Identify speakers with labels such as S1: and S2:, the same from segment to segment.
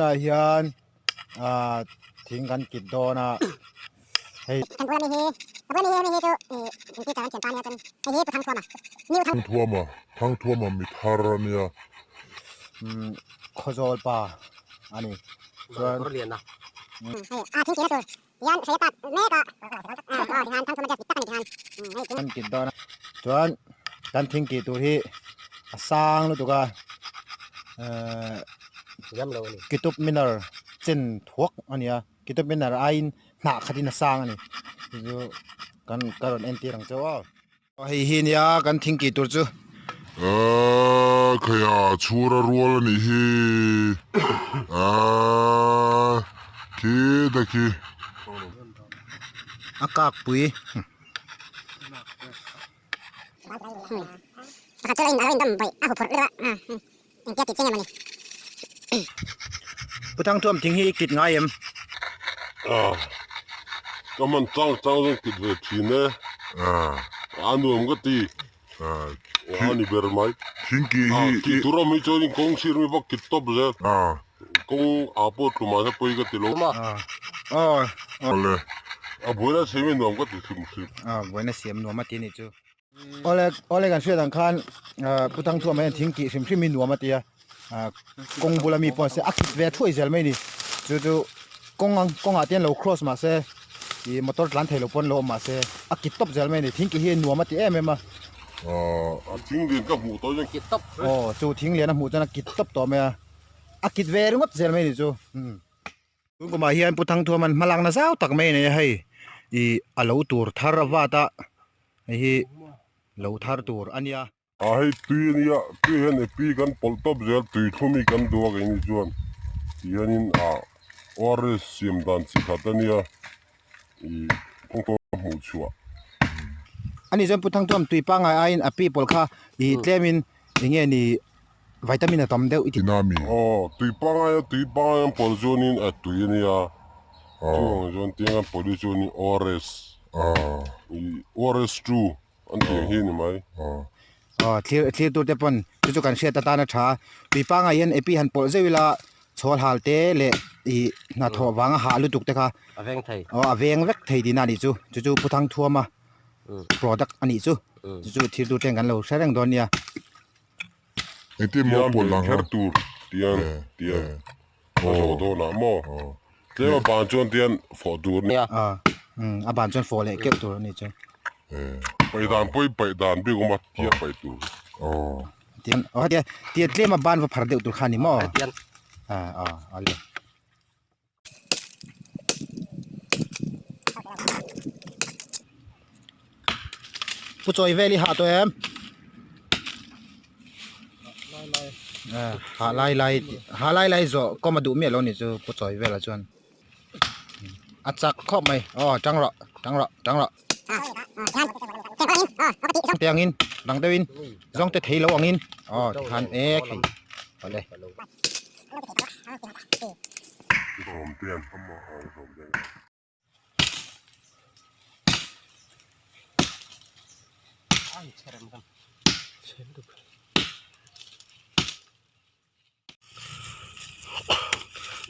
S1: Tunah hian ah thing kan kit dawn a hei.
S2: Thangthuama Thangthuama mi thar a nia.
S1: Umm Khawzawl pa a ni chuan. Kan kit dawn a chuan kan thing kih tur hi a sang lutuk a ehh Qutub Minar chen thuak a ni a Qutub Minar aiin hnah khatin a sang a ni chu chu kan ka rawn entir ang chauh aw. Hei hi nia kan thing kih tur chu.
S2: Aaa khaia chhura rual a nih hi aaa khi ta khi.
S1: A kak pui. Pu Thangthuam thing hi kit ngai em?
S2: Aaa ka hman chang chang zawng kit ve thin e. Aaa a nuam ka ti. Aaa a ni ber mai. Thing kih hi. Aaa kih tur awm hi chuan kawng sir mi vak kit tawp zel. Aaa kawng ah pawh tlumah hian pawi ka ti lo.
S1: Aaa aw.
S2: Awle a buaina siam hi nuam ka ti hrim hrim.
S1: Aaa buaina siam nuam a ti a nih chu. Awle awle kan hriat ang khan ah Pu Thangthuama hian thing kih hrim hrim hi nuam a ti a ah kawng bula mi pawh se a kit ve thuai zel mai a ni chu chu kawng ang kawngah te hian lo cross mahse ih motor tlan thei lo pawn lo awm mahse a kit tawp zel mai a ni thing kih hi nuam a ti em em a.
S2: Ah a thing lian ka hmuh tawh hian
S3: kit tawp.
S1: Aw chu thing lian a hmuh chuan a kit tawp tawh mai a a kit ve ringawt zel mai a ni chu umm. Tun kumah hian Pu Thangthuaman hmalakna zau tak mai a nei a hei ih a lo tur thar a vat a hei hi lo thar tur a nia.
S2: A hei tui a nia tui hian epi kan pawlh tawp zel tui thlum hi kan duh a keini chuan ti hianin ah ORS siam dan chi khat a nia ih kawngka hmuh chhuah.
S1: Ani chuan Pu Thangthuam tui pangngai aiin a pi pawl kha ih tlemin eng nge ni Vitamin a tam deuh i ti.
S2: Tinami. Aw, tui pangai a tui pangai an pawl chuanin a tui a nia. Chuvang chuan tiang an pawl hi chuanin ORS. I ORS 2 an tih ang hi a ni mai.
S1: Aw, thlir thlir tur te pawn chu chu kan hriat atan a tha. Tui pangai hian epi han pawlh zeuh ila chhawl hal te leh i hnathawh vanga hah lutuk te kha.
S3: A veng thei.
S1: Aw, a veng vek thei tihna a nih chu. Chu chu Pu Thangthuama product a nih chu. Chu chu thlir tur ten kan lo hre reng dawn nia.
S2: Engtin maw pawlh ang kher tur tian tian a zawh dawn ah maw tlem a ban chuan tian fawh tur
S1: nia a ban chuan fawh leh keuh tur a ni chu
S2: paih dan pawi paih dan bik awm a tia paih tur
S1: tian aw hetia tia tlem a ban va phar deuh tur kha a ni maw a a ale. Pu chawi vel i hah tawh em? Hah lai lai hah lai lai zawh kawm a duh miah lo ni chu pu chawi velah chuan a chak khawp mai aw tang rawh tang rawh tang rawh te angin dang deuhin zawng te thei lo angin aw tikhan e khei awle.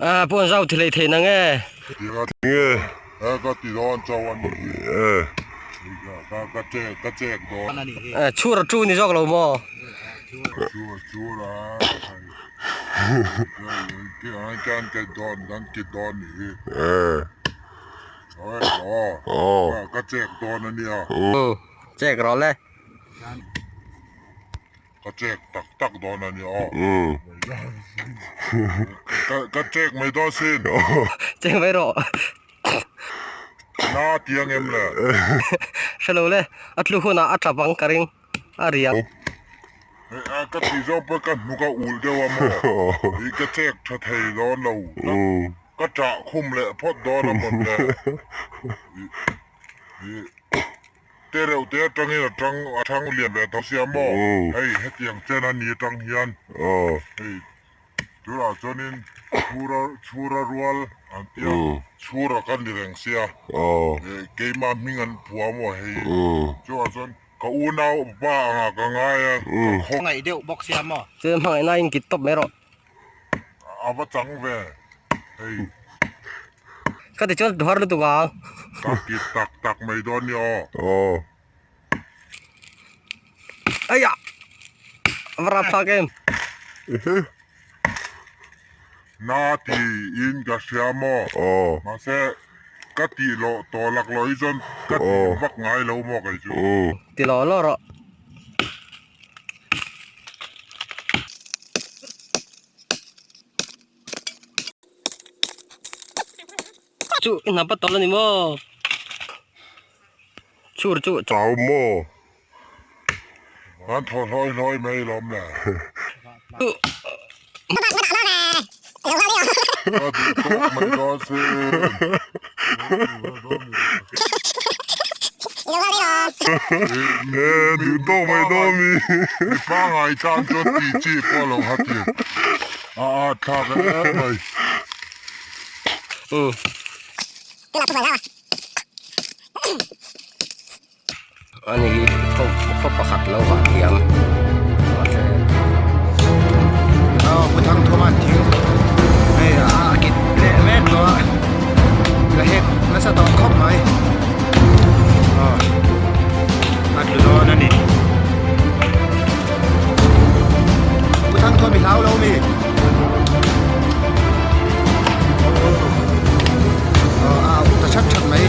S3: A pawn zau thilei thei na nge.
S2: Ka ti dawn chauh a ni e. Ka chek ka chek dawn.
S3: Chhur a tu ni zawk lo maw?
S2: Chhur a chhur a. Kan ke dawn kan ti dawn ni hi. Ka chek dawn a nia.
S3: Chek rawh le.
S2: Ka chek tak tak dawn a nia aw. Ka chek mai dawn sin.
S3: Chek mai rawh.
S2: Na ti ang em le.
S3: Hre lo le, a tlu hunah a tap ang ka ring a riang.
S2: Ka ti zawk pawh ka hnuk a ulh deuh a maw. I ka chek tha thei dawn lo. Ka chah khum leh phawt dawn a mawn le. Te reuh te atangin a tang a thang lian ve tho sia maw hei hetiang chen a ni atang hian hei tunah chuanin chhura chhura rual an tia chhura ka ni reng sia keimah hming an phua maw hei chuvang chuan ka unau pa angah ka ngai a ka
S1: Hmangaih deuh bawk sia maw.
S3: Chuan hmangaihna in kit tawp mai rawh.
S2: A va chang ve. Hei.
S3: Ka ti chuan duhar lutuk ang.
S2: Ka kit tak tak mai dawn ni aw. Aw.
S3: Aiya! A va rapthlak em.
S2: Ehe. Na ti in ka hria maw? Aw. Mahse ka tih loh tawh lak loh hi chuan ka tih vak ngai lo maw kei chu. Aw.
S3: Ti law law rawh. Chu i hnap a tawlh a ni maw? Chhur chu
S2: Chau maw? An thaw hlawi hlawi mai lawm le.
S3: Chu
S2: Ka duh tawk mai dawn sin. E duh tawk mai dawn mi. Mi pangai tan chuan tih chi pawh lo ha ti. A at thlak em mai.
S3: Ani hi khaw khaw pakhat lo vah thiam mahse
S1: Aw pu Thangthawma an thing hei a kit leh mek tawh a la hek nasa tawh khawp mai aw a tlu dawn a ni pu Thangthawm i hlau lo mi aw a auh ta that that mai.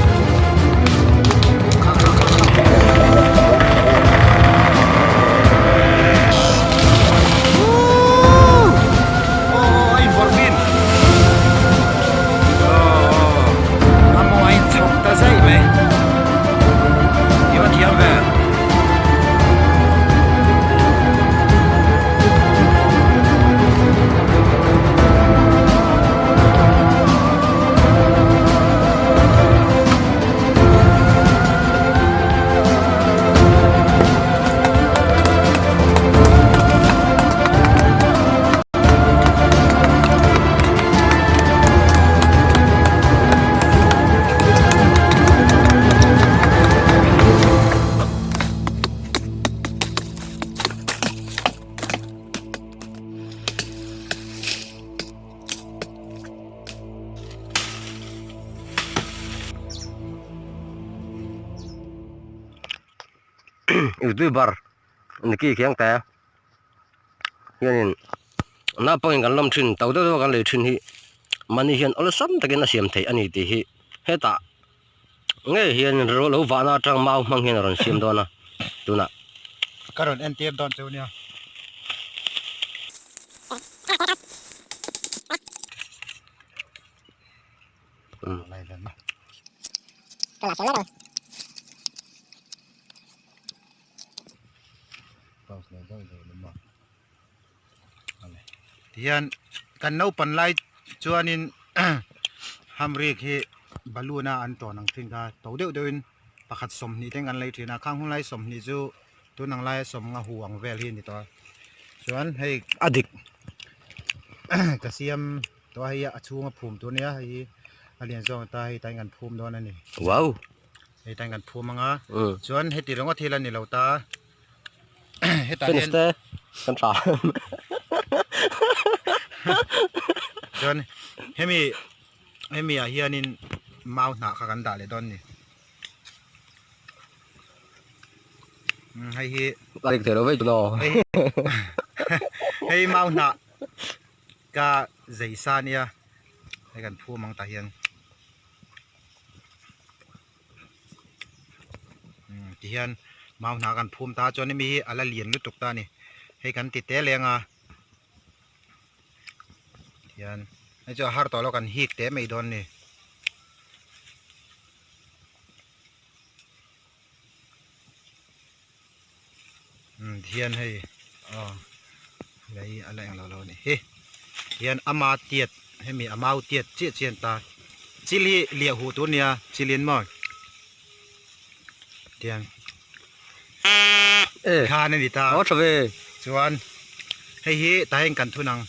S3: Youtuber Nicky Khiangte hianin naupangin kan lawm thin to deuh deuh a kan lei thin hi mahni hian awlsam takin a siam theih a ni tih hi hetah ngei hian lo vahna atang mau hmang hian a rawn siam dawn a tunah.
S1: Ka rawn entir dawn chu nia. Tihian kan naupan lai chuanin hamrik hi balloon a an tawn ang thin kha to deuh deuhin pakhat 20 thleng kan lei thin a khang hun lai 20 chu tun ang laia sawmnga hu ang vel hi a ni tawh a chuan hei
S3: a dik
S1: ka siam tawh a hei a chhunga phum tur a nia hei hi a lian zawng ata hei tain kan phum dawn a ni
S3: wow
S1: hei tain kan phum ang a chuan heti ringawt thil a ni lo ta hetah
S3: hian te kan tha
S1: chuan hemi hemi ah hianin mau hnah kha kan dah leh dawn a ni. Hei hi
S3: a rik thei lo vei tawh
S1: hei mau hnah ka zei sa ania hei kan phum ang tah hian ti hian mau hnah kan phum ta chuan hemi hi a la lian lutuk ta a ni hei kan ti te leng a tihian hei chu a har tawh lo kan hik teh mai dawn a ni. Umm hian hei aw lei a la englo lo a nih hi hian ama tiat hemi a mau tiat chiah chiah a ni ta chil hi liah huh tur a nia chil in maw tiang khan a ni ta chuan hei hi tah hian kan thun ang.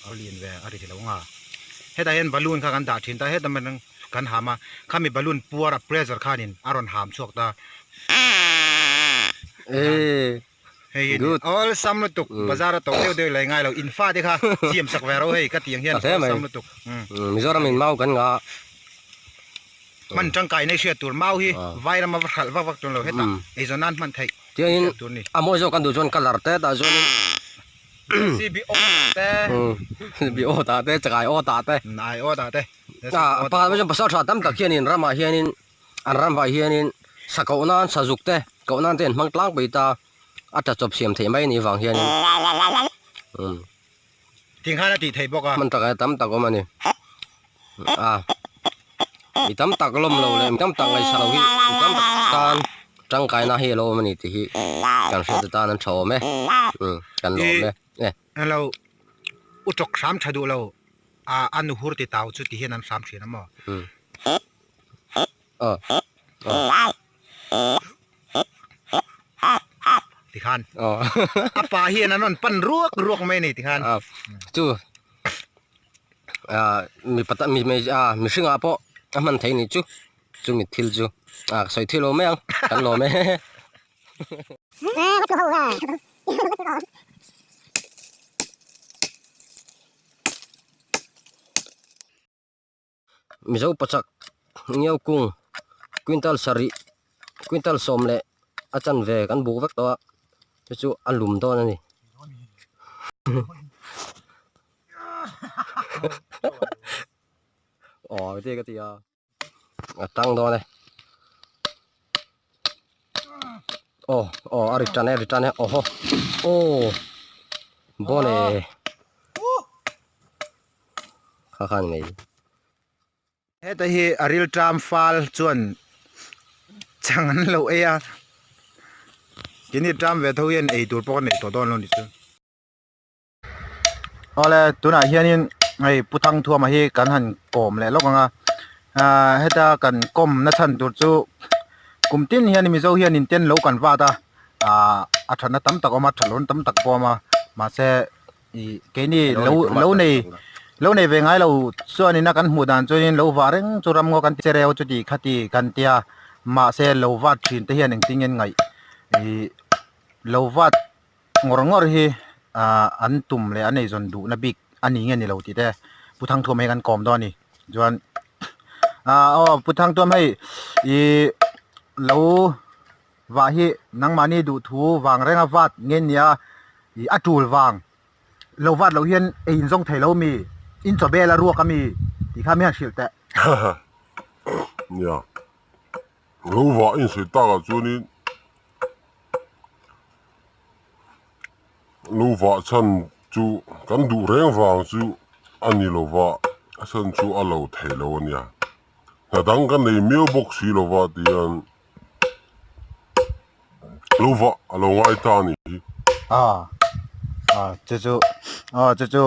S1: A lian ve a ri lo nga hetah hian balloon kha kan dah thin ta heta man kan ham a khami balloon puar a pressure khanin a rawn ham chhuak ta
S3: e.
S1: Hei hi ni awlsam lutuk bazar a to deuh deuh lei ngai lo in fa te kha siam sak ve ro hei ka tiang hian awlsam lutuk.
S3: Mizoram in mau kan ngah.
S1: Hman tangkai nei hriat tur mau hi vai rama va hralh vak vak tur lo hetah eizawn nan hman theih
S3: hriat tur ni. A mawi zawk kan duh chuan colour te tah chuanin
S1: CB aw te
S3: CB aw tah te chakai aw tah te
S1: ai aw tah te
S3: pakhat chuan pasal tha tam tak hianin ramah hianin an ram vah hianin sa koh nan sazuk te koh nan te an hmang tlangpui ta a tla chawp siam theih mai anih vang hianin
S1: Thing khan a tih theih bawk a.
S3: Hman takah tam tak awm a ni. A mi tam tak lawm lo leh mi tam tak ngaihsa lo hi mi tam tak tan tangkaina hi a lo awm a ni tih hi kan hriat atan an tha awm e. Umm kan lawm e.
S1: E. Hello u tawk hram tha duh lo a a nu hur ti tau chu ti hian an hram thin a maw.
S3: Umm. Aw. Aw.
S1: Tikhan a pa hian an rawn pan ruak ruak mai a ni tikhan.
S3: Chu mi pata mi mihringah pawh a hman thei ni chu chumi thil chu a sawi thil lo mai ang kan lawm e. Mizo pachak ngiau kung quintal sarih quintal sawm leh a chanve kan buk vek tawh a chu chu a lum dawn a ni. Aw ti ka ti a a tang dawn e aw aw a ri tan e a ri tan e aw haw aw bawn e. Kha khan ngei.
S1: Heta hi a rilṭam fal chuan chang an lo ei a, keini ṭam ve tho hian ei tur pawh ka nei tawh dawn lo ni chu. Awle tunah hianin hei Pu Thangthuama hi kan han kawm leh lawk ang a, ahh heta kan kawm na chhan tur chu kum tin hian Mizo hian in ten lo kan vat a, ahh a thatna tam tak a awm a, thatlohna tam tak pawh a awm a, mahse Ih keini lo lo nei lo nei ve ngai lo chuanin a kan hmuh dan chuanin lo vah reng chu ramngaw kan ti che reu chuti khati kan tia mahse lo vat thin te hian engtin nge ngaih ih lo vat ngawr ngawr hi ah an tum leh an eizawn duhna bik a ni nge ni lo tih te Pu Thangthuama hi kan kawm dawn a ni chuan ah aw Pu Thangthuam hei ih lo. Vah hi nangmahni duhthu vang renga vat nge nia ih a tul vang lo vat loh hian ei in zawng thei lo mi in chaw bel a ruak a mi tih kha mi han hrilh teh.
S2: Nia, lo vah in sawi takah chuanin lo vah chhan chu kan duh reng vang chu a ni lo va, a chhan chu a lo thei lo a nia. Hna dang ka nei miau bawk si lo va tihian. Lo vah a lo ngai ta a nih hi.
S1: A a chu chu aw chu chu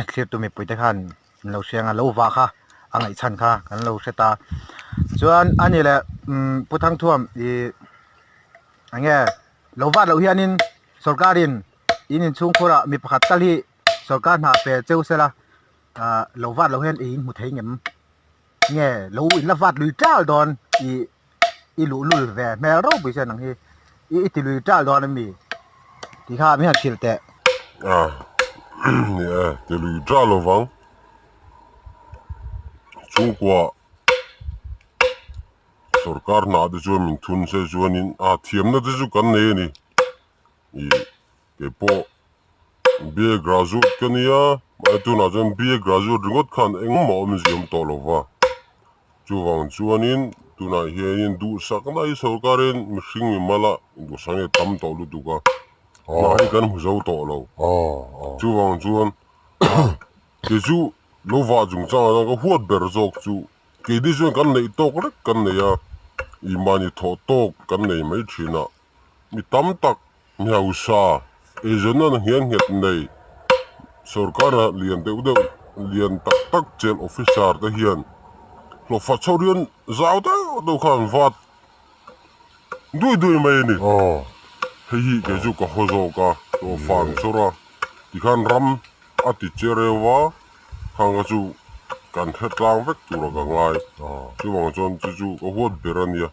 S1: thlir tu mipui te khan an lo hria ang a lo vah kha a ngaihchhan kha kan lo hre ta chuan a ni leh umm Pu Thangthuam ih eng nge lo vat loh hianin sorkarin in inchhungkhurah mi pakhat tal hi sorkar hna pe cheu sela ah lo vat loh hian ei in hmu thei ngem. Nge lo in la vat lui tal dawn i i luh lul ve hmel ropui chuan ang hi i i ti lui tal dawn ami tih kha mi han hrilh teh.
S2: A ni e ti lui tal lo vang chhungkua sorkar hna te chuan min thun se chuanin a thiamna te chu kan nei a ni i keipawh BA graduate ka nia, mahse tunah chuan BA graduate ringawt khan engmah awmzia awm tawh lo va. Chuvang chuanin tunah hianin duhsakna hi sorkarin mihring mimal a duhsak nge tam tawh lutuk a, hna hi kan hmu zo tawh lo. Chuvang chuan kei chu lo vah chungchangah chuan ka huat ber zawk chu keini chuan kan neih tawk rek kan nei a, ih mahni thawh tawk kan nei mai thin a, mi tam tak Mi hausa, eizawnna na nghian nghet nei, sorkara lian deuh deuh, lian tak tak chelh officer te hian hlawhfa chho rian zau deuh deuh khan vat dui dui mai a ni. Hei hi kei chu ka haw zawk a, hlawhfa an chawr a, tikhan ram a ti che reuh a, khang kha chu kan hre tlang vek tura ka ngai. Chuvang chuan chu chu ka huat ber a nia.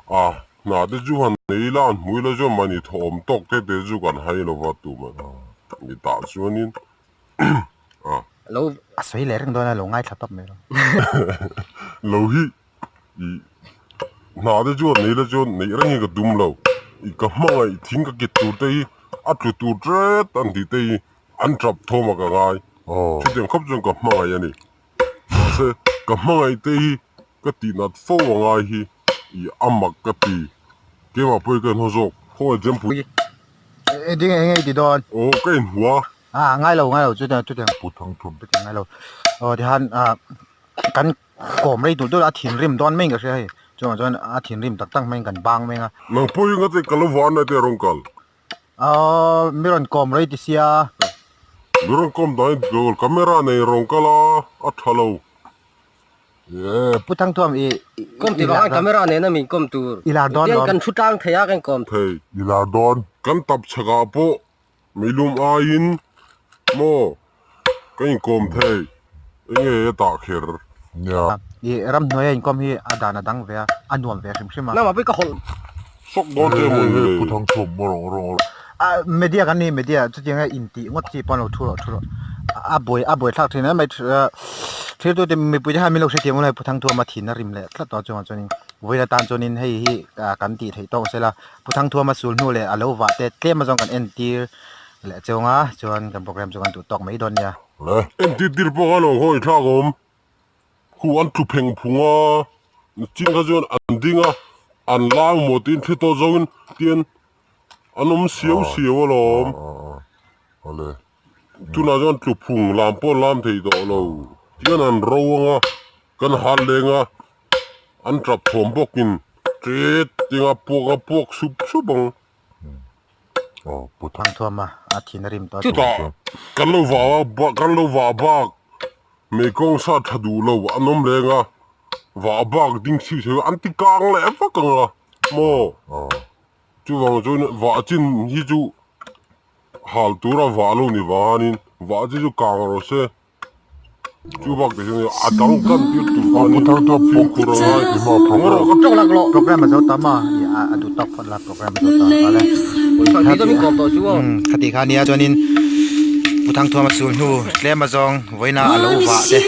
S2: A. Hna te chu han nei ila an hmu ila chuan mahni thawhawm tawk te te chu kan hai lova tumah ni tah chuanin a.
S3: Lo
S1: A sawi leh reng dawn a lo ngaithla tawp mai lo.
S2: Lo hi i hna te chu han nei ila chuan neih reng hi ka tum lo. I ka hmangaih thing ka kit tur te hi a tlu tur ṭet an tih te hi an ṭap thawm a ka ngai. Chutiang khawp chuan ka hmangaih a ni. Mahse ka hmangaih te hi ka tih nat fo a ngai hi i a mak ka ti. Keimah pawh hi ka inhaw zawk. Khawngaih Jempui.
S1: Eng eng nge i ti dawn?
S2: Aw ka inhmu a.
S1: A ngai lo ngai lo chutiang chutiang pu thang thum chutiang ngai lo. Aw tihian ah kan kawm rei dul dul a thinrim dawn mai in ka hria hei. Chuvang chuan a thinrim tak tak mai in kan bang mai a.
S2: Nang pawh hi ngate ka lo van a te rawn kal.
S1: Aw mi rawn kawm rei ti sia.
S2: Mi rawn kawm dan hi goal camera nei rawn kal a a tha lo.
S1: Pu Thangthuam i
S3: Kawm ti vang camera nena min kawm tur.
S1: I lar dawn
S3: lawm. Kan thu tlang thei a kan kawm.
S2: Thei. I lar dawn. Kan tap chhakah pawh meilum aiin maw ka inkawm thei. Enge a tah kher.
S1: Nia. I ramhnuai a inkawm hi a dan a dang ve a, a nuam ve hrim hrim a.
S3: Nangmah pawh i ka hawlh.
S2: Sawk dawn che maw le. Pu Thangthuam maw rawng rawng.
S1: A media kan ni media chutiang a intih ngawt chi pawh an lo thu rawh thu rawh a buai a buai thlak thin em mai thirtu te mipui te khan min lo hrethiam ula hei Pu Thangthuama thin a rim leh tlat tawh a chungah chuanin vawiin atan chuanin hei hi kan tih theih tawk sela Pu Thangthuama sul hnu leh a lo vah te tlem azawng kan entir leh cheu ang a chuan kan program chu kan duh tawk mai dawn nia.
S2: Entir tir pawh khan awm hawi thlak awm. Khu an tlu pheng phung a, ching kha chuan an ding a, an lang maw tiin thli tawh zawngin tian an awm siau siau alawm. Tunah chuan tlu phung lam pawh an lam thei tawh lo, tian an ro ang a, kan hal leng a, an tap thawm bawkin ṭet ting a puak a puak sup sup ang.
S1: Thangthuama a thin a rim tawh a.
S2: Chutah kan lo vah a, kan lo vah bak. Meikawng sa tha duh lo an awm reng a, vah bak ding chhiu chhiu an ti kang leh vak ang a maw? Chuvang chuan vah chin hi chu hal tura vah lo ni vang anin vah chi chu kang rawh se. Chu bak te chuan a dang kan tir tur khanin fimkhur a ngai.
S1: Program a zo tam a, a duh tawk phawt la program a zo tam a le. Khati kha nia chuanin Pu Thangthuama sul hnu tlem azawng vawiina a lo vah te.